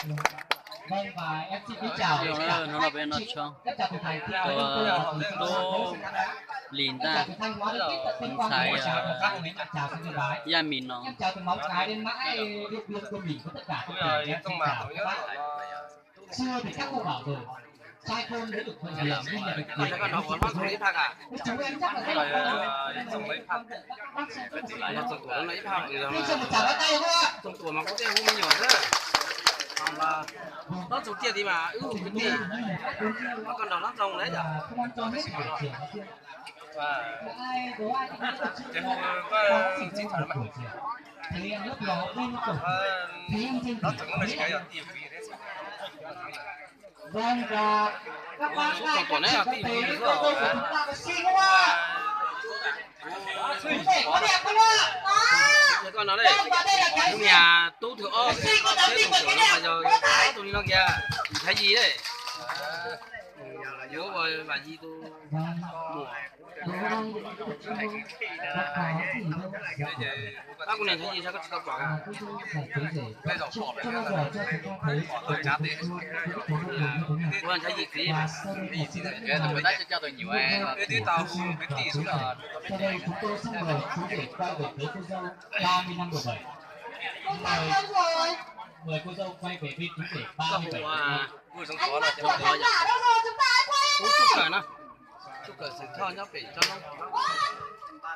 Hnub no peb noj tshoob rau tub Lis Ntaj, ntxhais Yaj Mim no. Ces hu koj tsis kawm yog tij. Tus tuam ne yog tij tus xwb. Koj no ne, niag tub thwv ob thiab tus tuam no mas yog ob tug li no kiag, Thaib Yis ne. Yuav ua Vam Yis tus muam. Tab kuv niam Thaib Yis saib koj tsis tau pom. Ua Thaib Yis txiv. Twb tau hu kwv tij xwb los. Koj hu ua Tub Kawm no. Tub Kawm xwm txheej nyob pem tsob noob.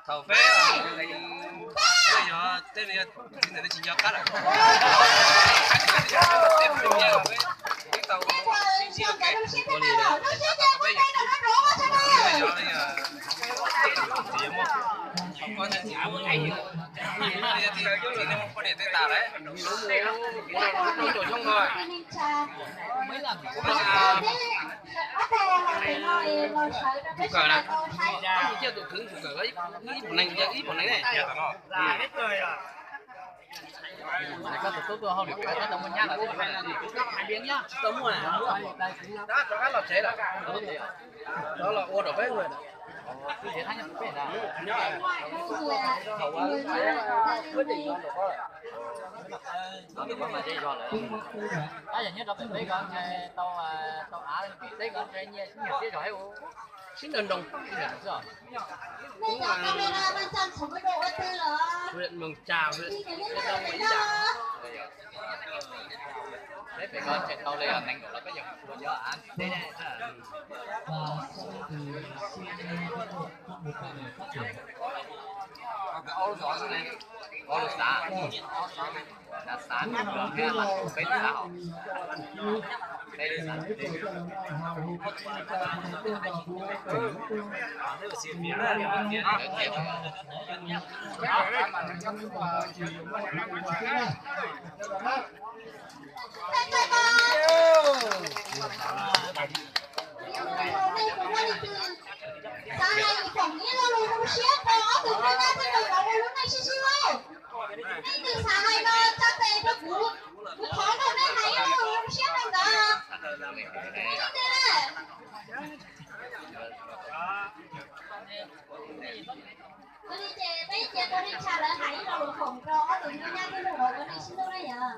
Thaum peb, peb yog tej txiv ntawm tsis nco qab lawm. Peb tau sib ntsib ua ke, ua li lawm, peb yog poj niam tej tas lawm. Kuv no kuv rau caum xyoo no. Kuv no Tub Kawm na, tus ciaj tus khwv Tub Kawm ib puas neeg, ib puas neeg ne. Koj tus tub tuaj hauj lwm pem tab tau muaj nyab los tsis tau muaj? Rov qab los tsev lawm. Rov los ua rau peb ua. Tab yog nyob rau pem peb ko tau, tau av pem teb ko ntshe nyiaj siab zog ua sib nrog nroo xwb. Moos Tsa, peb pem ko tseem tau li nees nkaum los peb yog ua nyob av teb. Ob lub xav, xav peb xav hauv, peb xav. Xav hais ib foom ib lo lus zoo siab rau ob tug tub nyab thiab rau cov ua lub neej sib sib hlub. Leej twg xav hais no tso tes rau kuv, kuv thov nrog nej hais ib lo lus zoo siab rau nkawd. Ua li ces peb cia rau neej tsa lawv hais ib lo lus foom rau ob tug tub nyab thiab rau cov ua neej sib hlub na yom.